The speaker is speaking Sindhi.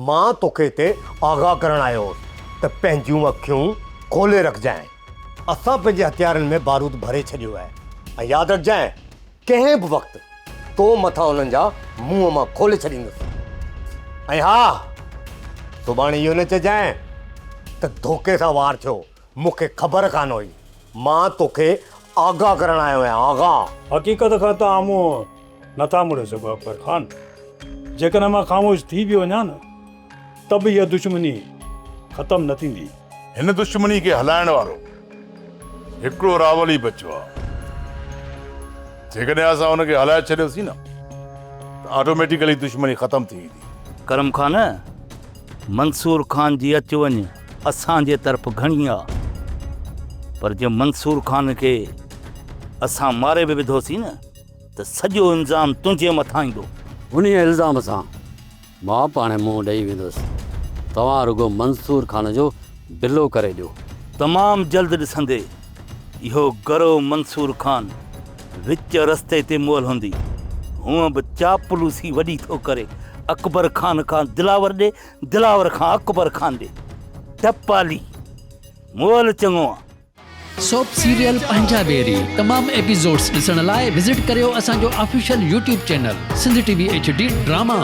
مان توکي هتي آگاهه ڪرڻ آيو هوس ته پنهنجيون اکيون کولي رکجانء. اسان پنهنجي هٿيارن ۾ بارود ڀري ڇڏيو آهي ۽ ياد رکجانء ڪنهن به وقت تو مٿان انهن جا منهن مان کولي ڇڏيندس. ۽ ها سڀاڻي اهو نه چئجانء ته ڌوڪي سان وار ٿيو، مون کي خبر ڪانه هئي. مان توکي آگاهه ڪرڻ آيو آهيان، آگاهه. حقيقت کان توهان منهن نه ٿا مڙي سگهو اڪبر خان. جيڪڏهن مان خاموش ٿي به وڃان نه ته به اها دشمني ختم نه ٿيندي. هن دشمني کي هلائڻ وارو هڪڙو راول ئي بچيو آهي. جيڪڏهن اسان ان کي هلائي ڇڏيوسين نه ته آٽوميٽيڪلي دشمني ختم ٿي ويندي. ڪرم خان، منصور خان جي اچ وڃ اسان جي طرف گهڻي آ، پر جي منصور خان کي اسان ماري به وڌوسين نه ته سڄو الزام تنهنجي مٿان ايندو. انهيء الزام سان مان پاڻهي منهن ڏئي ويندس. توهان رڳو منصور خان جو بلو ڪري ڏيو. تمام جلد ڏسندي اهو گرو منصور خان وچ رستي تي مئل هوندي. هونء به چاپلوسي وڏي ٿو ڪري. اڪبر خان کان دلاور ڏي، دلاور کان اڪبر خان ڏي. ٽپالي مئل چڱو آ. سوپ سيريل پنهنجا ويري تمام ايپيسوڊس ڏسڻ لاء وزٽ ڪريو اسان جو official YouTube channel Sindh T V H D drama.